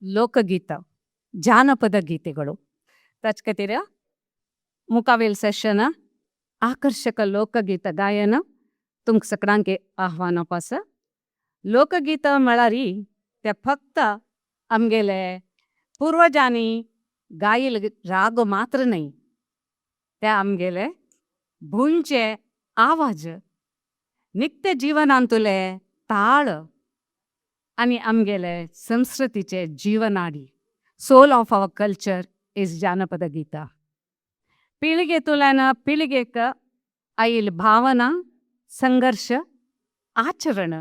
ಲೋಕಗೀತ, ಜಾನಪದ ಗೀತೆಗಳು. ತಚ್ಕತಿರ मुकावेल सेशन आकर्षक लोकगीत गायन तुमक सकडांके आह्वान पास. लोकगीत म्हळ्यार ते फक्त आमगेले पूर्वजांनी गायल राग मात्र न्हय, ते आमगेले भुंयचे आवाज, नित्य जिवनांतुले ताळ आनी आमगेले संस्कृतीचे जीवनाडी. Soul of our culture is जानपद Gita. पिळगेतुल्यान पिळगेक आयल भावना, संघर्ष, आचरण,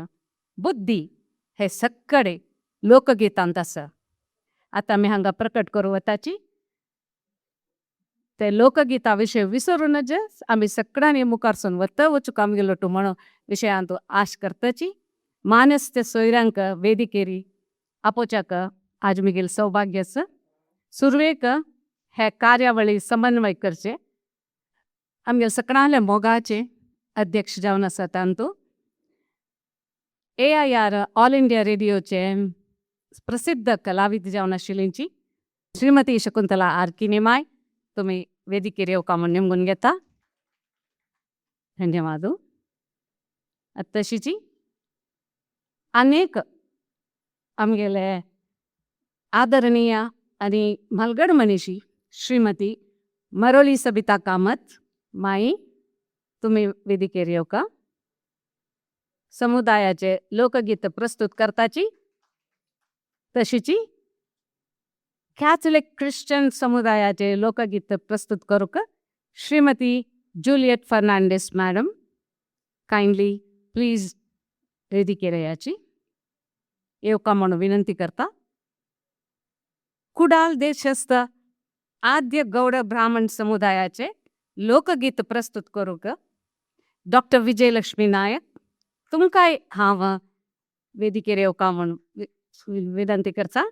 बुद्धी हे सगळे लोकगीतांत आसा. आतां आमी हांगा प्रकट करूं वताची ते लोकगीता विशय विसरू नज. आमी सगळ्यांनी मुखार सून वता वचूंक आमगेलो म्हणून विशयांत आश करताची. मानस ते सोयऱ्यांक वेदिकेरी आपोवच्याक आज मिगेल सौभाग्य आसा. सुरवेक हे कार्यावळी समन्वय करचे आमगेले सगळ्यांले मोगाचे अध्यक्ष जावन आसा तांतू एआयआर ऑल इंडिया रेडियोचे प्रसिद्ध कलाविद जावन आशिल्लींची श्रीमती शकुंतला आर किनेमाय, तुमी वेदिकेर येवका म्हूण निमगून घेता. धन्यवाद. तशीची अनेक आमगेले आदरणीय आनी म्हालगड मनीशी श्रीमती मरोली सबिता कामत माई, तुमी वेदिकेर येवका. समुदायाचे लोकगीत प्रस्तुत करताची. तशीची कॅथलिक क्रिश्चन समुदायाचे लोकगीत प्रस्तुत करूक Shrimati Juliet Fernandes madam, kindly please वेदिकेर येयाची, येवका म्हणून विनंती करता. कुडाल देशस्थ आद्य गौड ब्राह्मण समुदायाचे लोकगीत प्रस्तुत करूक डॉक्टर विजयलक्ष्मी नायक, तुमकांय हांव वेदिकेर येवका म्हूण विनंती करता.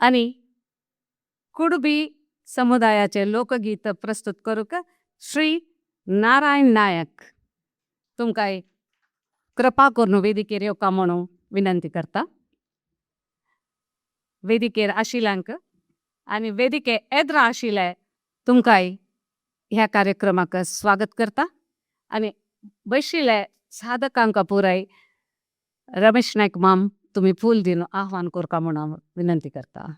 आनी कुडबी समुदायाचे लोकगीत प्रस्तुत करूक श्री नारायण नायक, तुमकांय कृपा करून वेदिकेर येवका म्हणून विनंती करता. वेदिकेर आशिल्ल्यांक आनी वेदिके एद्रा आशिल्ले तुमकांय ह्या कार्यक्रमाक स्वागत करता. आनी बशिल्ले साधकांक पुराय रमेश नायक माम तुमी फूल दिवन आव्हान करका म्हूण हांव विनंती करता.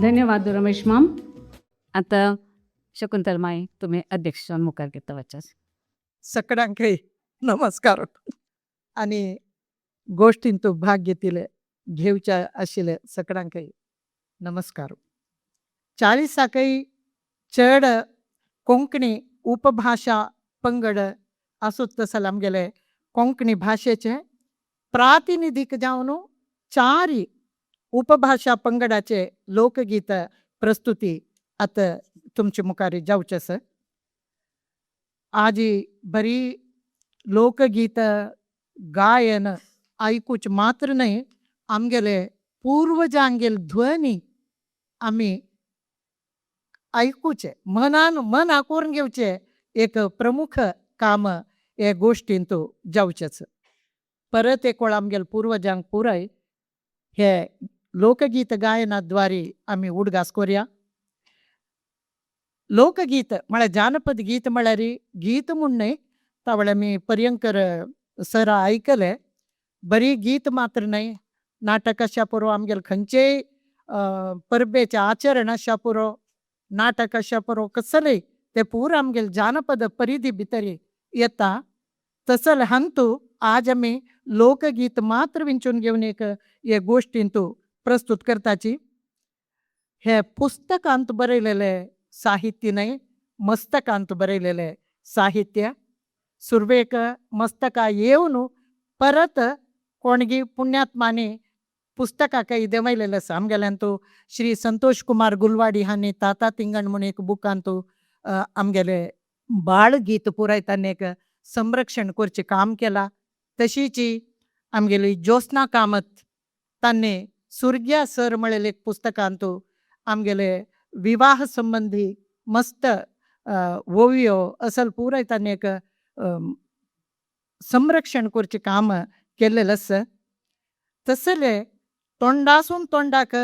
धन्यवाद रमेश माम. आता शकुंतल माई तुम्ही अध्यक्ष मुखार घेता वचास. सगळ्यांकय नमस्कार आनी गोष्टींत भाग घेतिले घेवच्या आशिल्ले सगळ्यांकय नमस्कार. 40 चड कोंकणी उपभाशा पंगड आसूत तसले आमगेले कोंकणी भाशेचे प्रातिनिधीक जावन 4 उपभाशा पंगडाचे लोकगीत प्रस्तुती आतां तुमचे मुखार जावचें आसा. आजी बरी लोकगीत गायन आयकूच मात्र न्हय, आमगेले पूर्वजांगेल ध्वनी आमी आयकुचे, मनान मन आकोरून घेवचे एक प्रमुख काम हे गोष्टींत जावचेच. परत एक वेळ आमगेले पूर्वजांक पुराय हे लोकगीत गायनाद्वारे आमी उडगास करुया. लोकगीत म्हळ्यार जानपद गीत म्हळ्यार गीत म्हूण न्हय, तावळ आमी पर्यंकर सरा आयकले बरी गीत मात्र न्हय, नाटक आशा पुरो आमगेले खंयचेय परबेचें आचरण आशा पुरो, नाटक आशा पुरो, कसलेय ते पुरो आमगेले जानपद परिधी भितर येता. तसले हांतू आज आमी लोकगीत मात्र विंचून घेवन एक हे गोष्टींतू प्रस्तुत करताची. हे पुस्तकांत बरयलेले साहित्य न्हय, मस्तकांत बरयलेले साहित्य. सुरवेक मस्तका येवन परत कोणगी पुण्यात्मांनी पुस्तकाक देंवयलेलें आसा. आमगेल्यान श्री संतोष कुमार गुलवाडी हांणी ताता तिंगण म्हूण एक बुकांतू आमगेले बाळ गीत पुराय तांणी एक संरक्षण करचें काम केलां. तशीच आमगेली ज्योत्स्ना कामत तांणी सुर्ग्या सर म्हळेले एक पुस्तकांतू आमगेले विवाह संबंदी मस्त ओवियो असल पुराय तांणी एक संरक्षण करचें काम केल्लेलें आसा. तसले तोंडासून तोंडाक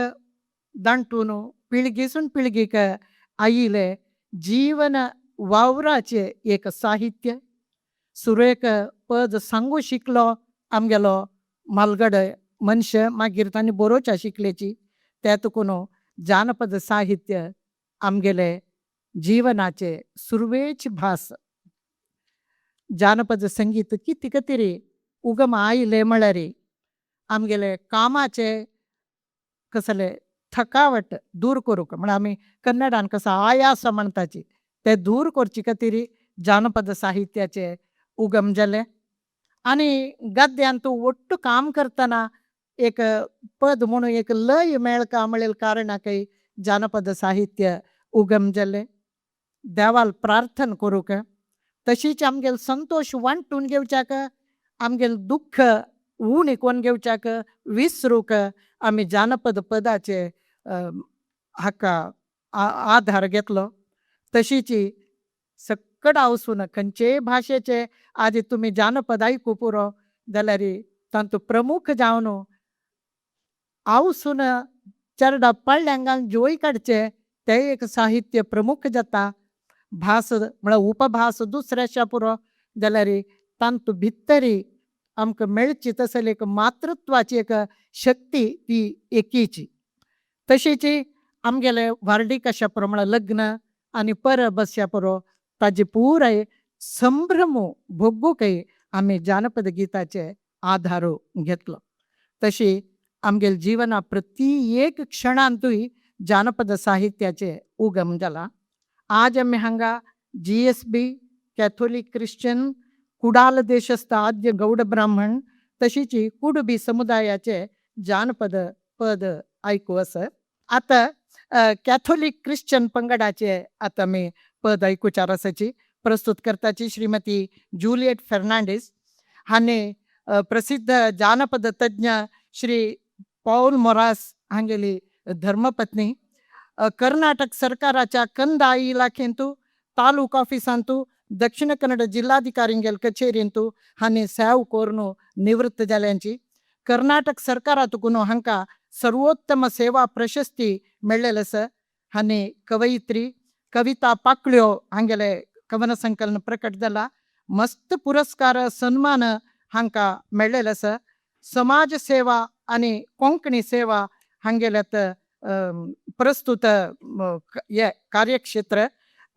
दांटून पिळगीसून पिळगीक आयिल्ले जीवन वावराचें एक साहित्य. सुरेक पद सांगू शिकलो आमगेलो म्हालगडे मनशां, मागीर तांणी बरोवच्या शिकलेची. ते तुकून जानपद साहित्य आमगेले जिवनाचे सुरवेची भास. जानपद संगीत कितें कितें उगम आयले म्हळ्यार आमगेले कामाचे कसले थकावट दूर करूंक, म्हळ्यार आमी कन्नडान कसो आयास म्हणटाची ते दूर करचे खातीर जानपद साहित्याचे उगम जालें. आनी गद्यांत ओट्टू काम करतना एक पद म्हणून एक लय मेळका म्हळ्ळे कारणाकय जानपद साहित्य उगम जालें. देवाल प्रार्थना करूंक, तशीच आमगेले संतोश वांटून घेवच्याक, आमगेले दुख्ख उणें कोन्न घेवच्याक, विसरूंक आमी जानपद पदाचे हाका आधार घेतलो. तशीच सक्कड वचून खंयचेय भाशेचे आदी तुमी जानपद आयकूं पुरो जाल्यार तातूंत प्रमुख जावन आवसून चेरडा पाडल्यांक जोय काडचें तें एक साहित्य प्रमुख जाता. भास म्हळ्यार उपभास दुसरे आसा पुरो जाल्यार तातूंत भितरी आमकां मेळची तसली एक मातृत्वाची एक शक्ती ती एकीची. तशीच आमगेले व्हार्डीक आसा पुरो म्हळ्यार लग्न आनी परब आसा पुरो ताजी पुराय संभ्रम भोगूंकय आमी जानपद गिताचे आधार घेतलो. तशी आमगेले जिवना प्रति एक क्षणांतूय जानपद साहित्याचे उगम जाला. आज आमी हांगा GSB Catholic Christian Kudal Deshastha आद्य गौड ब्राह्मण तशीच कुडबी समुदायाचे जानपद पद आयकू आसा. आतां कॅथोलीक क्रिश्चन पंगडाचे आतां आमी पद आयकुच्या आसाची. प्रस्तुत करताची श्रीमती जुलियट फेर्नांडीस हांणी प्रसिद्ध जानपद तज्ञ श्री पॉल मोरास हांगेली धर्मपत्नी. कर्नाटक सरकाराच्या कंदाय इलाखेंतू तालूक ऑफिसांतू दक्षिण कन्नड जिल्हाधिकारींगेल कचेरींतू हांणी सेव करून निवृत्त जाल्यांची. कर्नाटक सरकारातून हांकां सर्वोत्तम सेवा प्रशस्ती मेळ्ळेलें आसा. हांणी कवयित्री कविता पाकळ्यो हांगेले कवन संकलन प्रकट जाला. मस्त पुरस्कार सन्मान हांकां मेळ्ळेले आसा. समाज सेवा आनी कोंकणी सेवा हांगेल्यात प्रस्तुत हे कार्यक्षेत्र.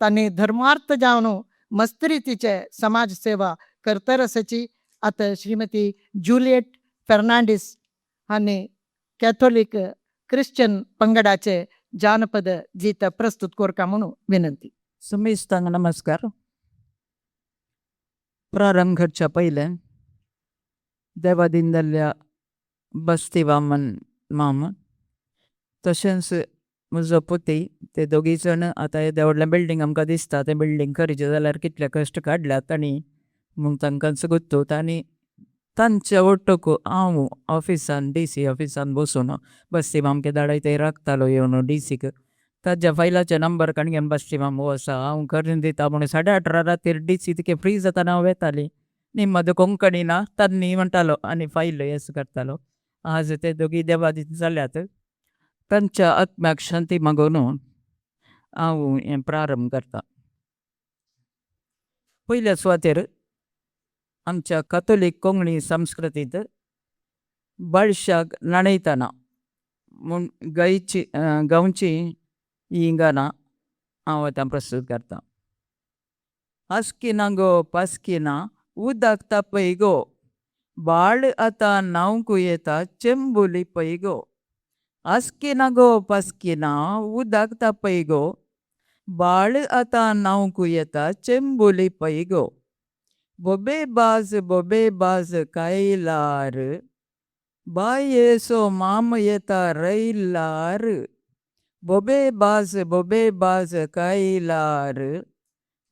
तांणी धर्मार्थ जावन मस्त रितीचे समाज सेवा करतर आसाची. आतां श्रीमती जुलियट फेर्नांडीस हांणी कॅथोलीक क्रिश्चन पंगडाचे जानपद गीत प्रस्तुत करका म्हणून विनंती. समेस्तांक नमस्कार. प्रारंभ करच्या पयलें देवादीन जाल्ल्या बस्ती वामन माम तशेंच म्हजो पुती ते दोगी जाण आतां येदें व्हडलें बिल्डींग आमकां दिसता तें बिल्डींग करचें जाल्यार कितले कश्ट काडल्यात तांणी म्हूण तांकांच गुत्तूत. आनी तांच्या ओटोक हांव ऑफिसान डीसी ऑफिसान बसून बस्ती मामके धाडाय थंय राखतालो येवन डीसीक ताज्या फायलाचे नंबर काडून घेवन बस्ती माम हो आसा हांव करून दिता म्हणून 18:30 रातीर डीसी तिके फ्री जाताना हांव वेताली. निम्मा कोंकणी ना तन्नी म्हणटालो आनी फायल येस करतालो. आज ते दोगी देवादीन जाल्यात तांच्या आत्म्याक शांती मागून हांव हें प्रारंभ करता. पयल्या सुवातेर आमच्या कथोलीक कोंकणी संस्कृतींत बाळशाक न्हाणयतना म्हूण गायची गांवची हीं गाणां हांव आतां प्रस्तूत करता. आस्किना गो पास्किना उदक तापय गो, बाळ आतां न्हावंक येता चेंबू लिपय गो. आस्किना गो पास्किना उदक तापय गो, बाळ आतां न्हावंक येता चेंबू लिपय गो. बोबे बाज बोबे बाज कायलार, बायेचो माम येता रैलार, बोबे बाज बोबे बाज कैलार,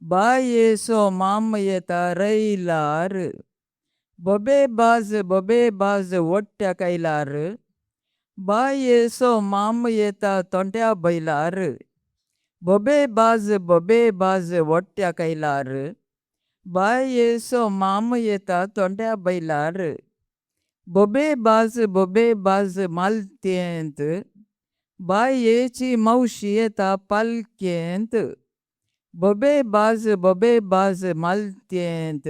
बायेचो माम येता रैलार, बोबे बाज बोबे बाज वट्ट्या कैलार, बायेचो माम येता तोंट्या बैलार, बोबे बाज बोबे बाज वट्ट्या कैलार, बायेचो माम येता तोंट्या बैलार, बोबे बाज बोबे बाज मालतेंत, बायेची मावशी येता पालकेंत, बोबे बाज बोबे बाज मालतेंत,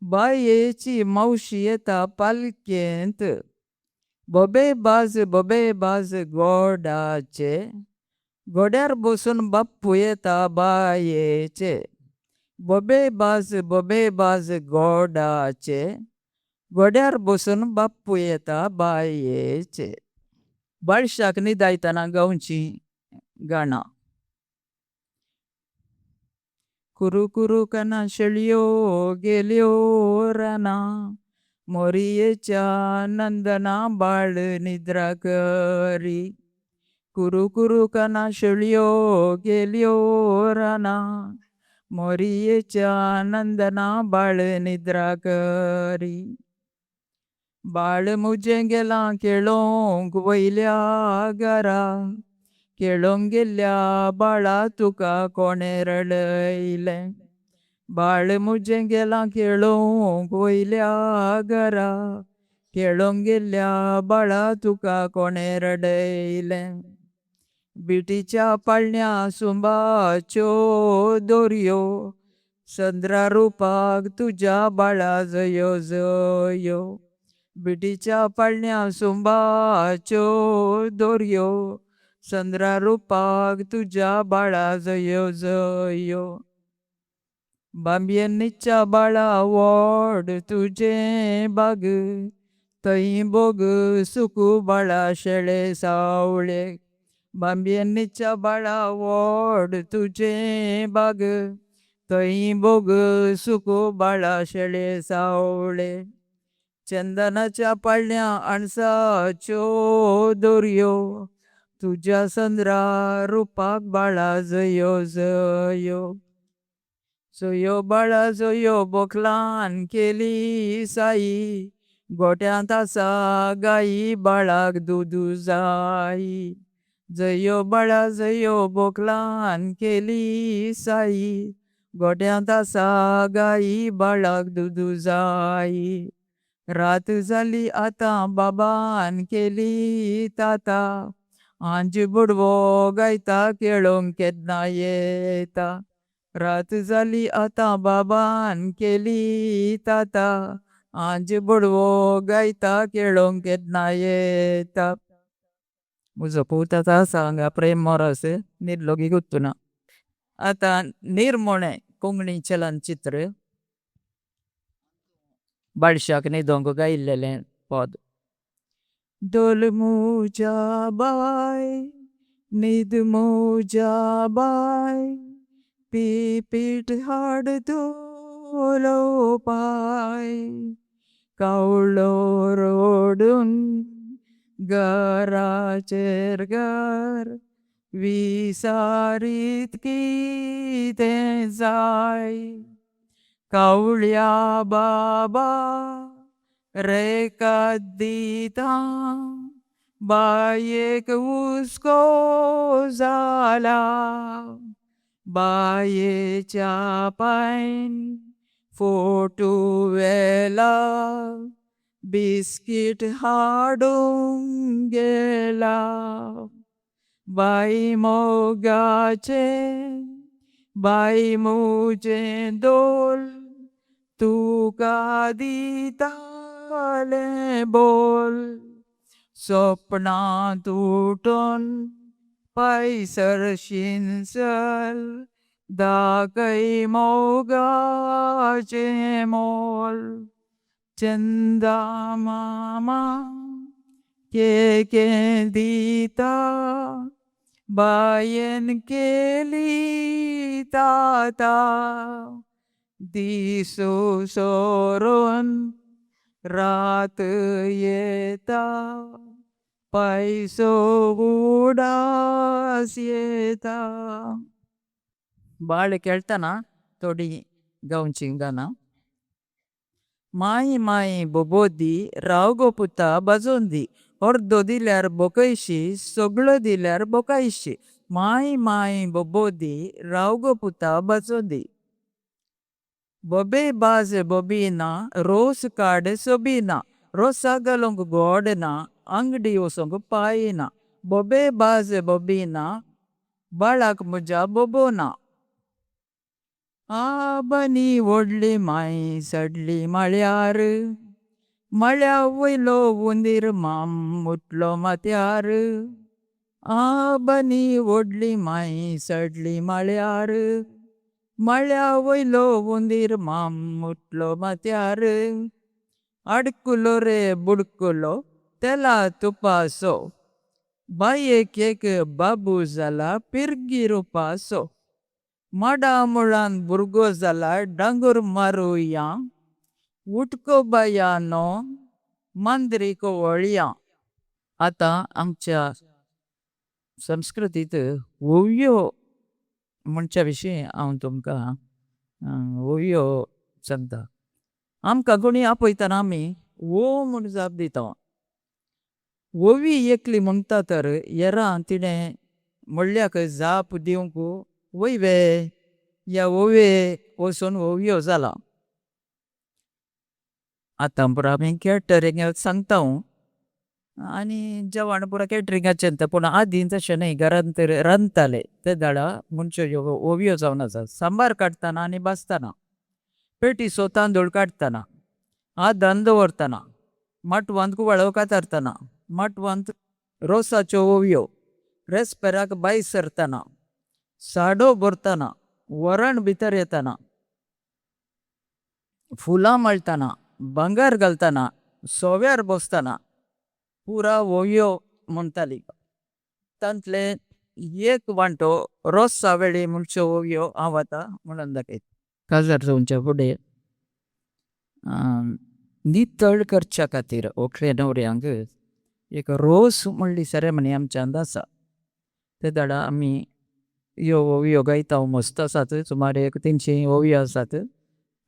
बायेची मावशी येता पालकेंत, बोबे बाज बोबे बाज गोडाचे, गोड्यार बसून बाप्पू येता बायेचे, बोबे बाज बोबे बाज गोडाचे, गोड्यार बसून बाप्पू येता बायेचे. बाळशाक न्हिदायतना गावची गाणां. कुरू कुरू कना शेळयो गेल्यो राना, मोरयेच्या नंदना बाळ निद्रा करी, कुरू कुरू कना शेळयो गेल्यो राना, मोरयेच्या नंदना बाळ निद्रा करी. बाळ मुजें गेलां खेळोंक वयल्या घरा, खेळोंक गेल्ल्या बाळा तुका कोणें रडयलें, बाळ मुजें गेलां खेळोंक वयल्या घरा, खेळोंक गेल्ल्या बाळा तुका कोणें रडयलें. बिटीच्या पाळण्या सुंबाच्यो दोरयो, चंद्रा रुपाक तुज्या बाळा जयो जयो, बिटीच्या पाळण्या सुंबाच्यो दोरयो, चंद्रा रुपाक तुज्या बाळा जयो जयो. बांबयेनीच्या बाळा वोड तुजें बाग, थंय बोग सुकू बाळा शेळे सावळे, बांबयेनीच्या बाळा वोड तुजें बाग, थंय बोग सुकू बाळा शेळे सावळे. चंदनाच्या पाळण्या अणसाच्यो दोरयो, तुज्या चंद्रा रुपाक बाळा जयो जयो. जयो बाळा जयो बोकलान केली साई, गोट्यांत आसा गायी बाळाक दूद जायी, जयो बाळा जयो बोकलान केली साई, गोट्यांत आसा गायी बाळाक दूद जायी. रात जाली आतां बाबान केली ताता, आंज भुडवो गायता खेळोंक केन्ना येता, रात जाली आतां बाबान केली ताता, आंज भुडवो गायता खेळोंक केन्ना येता. म्हजो पूत आतां आसा हांगा प्रेम मोरास, न्हिदलो की गुत्तुना. आतां निर्मोणें कोंकणी चलनचित्र बाळशाक न्हिदोंक गायिल्लेलें पद. डोल मुज्या बाय न्हीद मुज्या बाय, पी पीठ हाड तुलो पाय, कावळो रोडून घराचेर घर, विसारीत कितें जाय, कावळ्या बाबा रेखात दिता, बायेक हुस्को जाला, बायेच्या पायन फोटू व्हेला, बिस्कीट हाडूंक गेला, बाय मोगाचें बाय मुजें दोल, तुका दितालें बोल, सपनां तुटून पाय सरशीन चल, दाखय मोगाचें मोल. चंदा मामा केके दिता, बायेन केली ताता, दिसू सोरून रात येता पायसो उडास येता. बाळ खेळटना थोडी गावची गाणा. माई माई बोबोदी राव गो पुता बाजोंदी, अर्दो दिल्यार बोकयशी सगळो दिल्यार बोकायशी. माई माई बोबोदी राव गो पुता बाजोंदी. बोबे बाज बोबीना रोस काड सोबीना, रोसा घालूंक गोड ना आंगडी वचोंक पांय ना. बोबे बाज बोबीना बाळाक मुज्या बोबो ना. आबनी व्हडली माई चडली माळ्यार, माळ्या वयलो उंदीर माम उठलो माथ्यार. आबनी व्हडली माई चडली माळ्यार, माळ्या वयलो उंदीर माम उठलो माथ्यार. आडकुलो रे बुडकुलो तेला तुपासो, बायेक एक बाबू जाला पिर्गी रुपासो. माडा मुळान भुरगो जाला डांगूर मारुया, उठको बायानो मांद्री वळया. आतां आमच्या संस्कृतींत होवयो म्हणच्या विशीं हांव तुमकां होवयो सांगता. आमकां कोणी आपयतना आमी वो म्हूण जाप दिता. होवी एकली म्हणटा तर हेरां तिणें म्हणल्याक जाप दिवंक वयवे या होवे वचून होवयो जाला. आतां पुरो आमी कॅटरिंगाक सांगता आनी जेवण पुरो कॅटरिंगाचें जाता, पूण आदीं तशें न्हय, घरांत तर रांदताले ते दाडा म्हणच्यो ह्यो होवयो जावन आसा. सांबार काडटना आनी भाजतना, पेटीचो तांदूळ काडटना, आदान दवरतना, माटवांत कुवाळो कातरतना, माटवांत रोसाच्यो होवयो, रेस्पेराक भायर सरतना, साडो भरतना, वरण भितर येतना, फुलां माळटना, भांगर घालतना, सोव्यार बसतना पुरा होवयो म्हणटाली. तांतले एक वांटो रोसा वेळी म्हणच्यो होवयो हांव आतां म्हणून दाखयता. काजार जावच्या फुडें नितळ करच्या खातीर व्हंकले न्हवऱ्यांक एक रोस म्हणली सेरेमनी आमच्यांत आसा. ते दाडा आमी ह्यो होवयो गायता मस्त आसात, सुमार एक 300 होवयो आसात.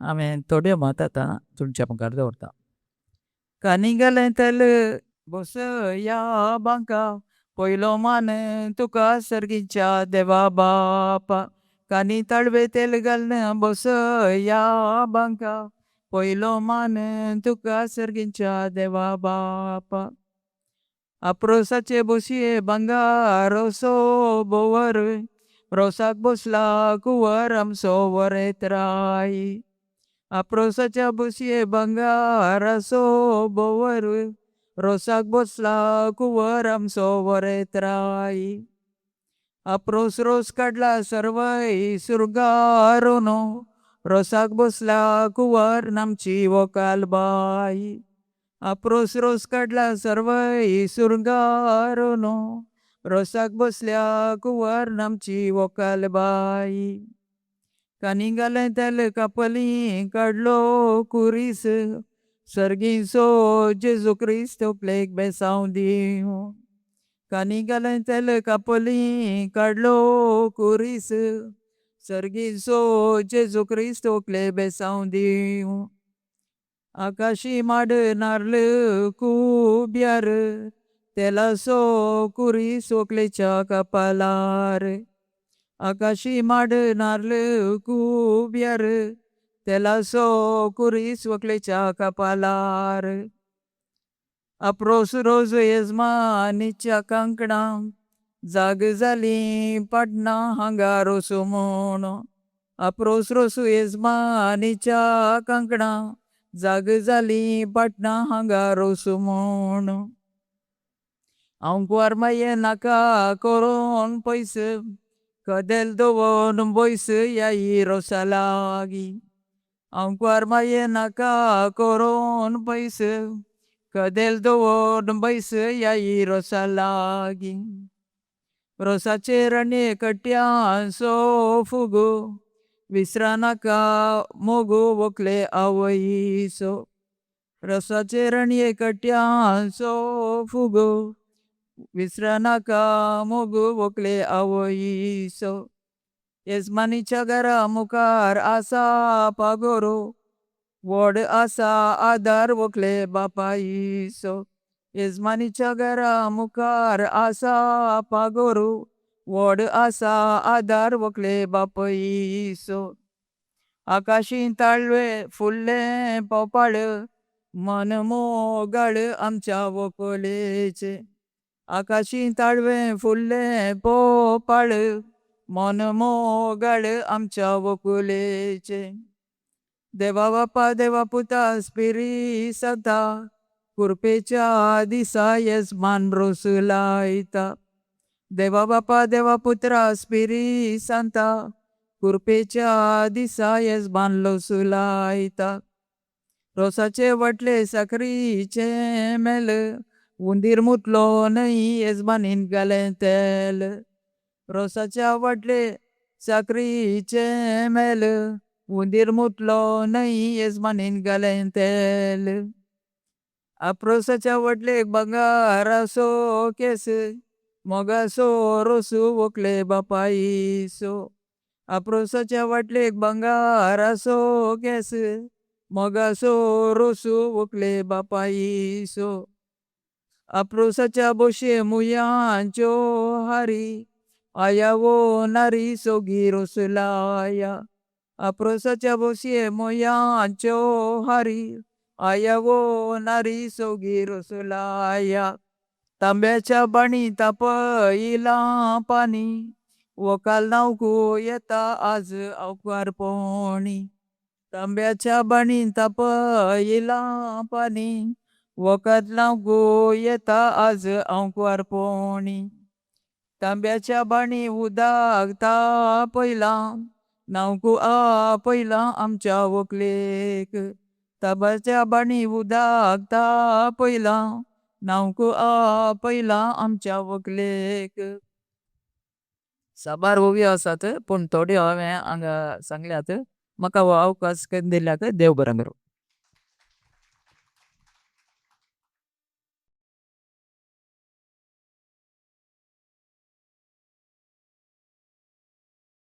हांवें थोड्यो मात आतां तुमच्या मुखार दवरता. कानी घालें तेल बसया बांका, पयलो मान तुका सर्गीच्या देवा बापा. कानी ताळवे तेल घालून बसया बांका, पयलो मान तुका सर्गीच्या देवा बापा. आपरोसाचे बसये भांगारोसो बोवर, रोसाक बसला कुंवर आमचो वरेत राय. आपरोसाच्या बसये भांगारासो बोवर, रोसाक बसला कुंवर आमचो वरेत राय. आपरोस रोस काडला सर्वय सुर्गारुनो, रोसाक बसला कुंवर आमची व्हंकल बाय. आपरोस रोस काडला सर्वय सुर्गारुनो, रोसाक बसल्या कुंवर आमची व्हंकल बाय. कानी घालें तेल कापली काडलो कुरीस, सर्गीचो जेजू क्रिस्त व्हंकलेक बेसांव दीवं. कानी घालें तेल कापली काडलो कुरीस, सर्गीचो जेजू क्रिस्त व्हंकलेक बेसांव दीवं. आकाशी माड नार्ल कुब्यार, तेलाचो कुरीस व्हंकलेच्या कपालार. आकाशी माड नार्ल कुब्यार, तेलाचो कुरीस व्हंकलेच्या कपालार. आपरोस रोज येजमानीच्या कांकणां, जाग जाली पाटणा हांगा रोसू म्हूण. आपरोस रोसू येजमानीच्या कांकणां, जाग जाली पाटणा हांगा रोसू म्हूण. हांव कुंवर माये नाका करून पयस, कदेल दवरून बयस याई रोसा लागीं. हांव कुंवर माये नाका करून पयस, कदेल दवरून बयस याई रोसा लागीं. रोसाचे राणये कट्यांचो फुगो, विसरा नाका मोगो व्हंकले आवयचो. रोसाचे रणये कट्यांचो फुगो विसरनाका मोगू व्हंकले आवयचो. येजमानीच्या घरा मुखार आसा पागोरो व्हड आसा आदार व्हंकले बापायचो. येजमानीच्या घरा मुखार आसा पागोरो व्हड आसा आदार व्हंकले बापायचो. आकाशी ताळवे फुल्ले पोपाळ मन मोगाळ आमच्या व्हंकलेचे. आकाशी ताळवे फुल्ले पोपाळ मन मोगाळ आमच्या व्हंकलेचे. देवा बापा देवा पुता स्पिरिसांता कुरपेच्या दिसा येजमान रोस लायता. देवा बापा देवा पुत्रा स्पिरिसांता कुरपेच्या दिसा येजमान रोस लायता. रोसाचे वाटले साकरीचे मेल उंदीर मुतलो न्हय येजमानीन घालें तेल. रोसाच्या वाटले साकरीचे मेल उंदीर मुतलो न्हय येजमानीन घालें तेल. आपरोसाच्या वाटलेक भांगाराचो केस मोगाचो रोस व्हंकले बापायचो. आपरोसाच्या वाटलेक भांगाराचो केस मोगाचो रोस व्हंकले बापायचो. आपरोसाच्या बोशे मुयांच्यो हारी आया वो नारी सोगी रोस लाया. आपरोसाच्या बोशे मुयांच्यो हारी आया वो नारी सोगी रोस लाया. तांब्याच्या बाणी तापयलां पानी व्हंकल न्हांवकू येता आज आवकारपोणी. तांब्याच्या बाणी तापयलां पानी व्हंकल न्हांवकू येता आज आवकारपोणी. तांब्याच्या बाणी उदक तापयलां न्हांवकू आपयलां आमच्या व्हंकलेक. तांब्याच्या बाणी उदक तापयलां न्हांवकू आपयलां आमच्या व्हंकलेक. साबार होवयो आसात पूण थोड्यो हांवें हांगा सांगल्यात. म्हाका हो अवकाश दिल्याक देव बरें करूं.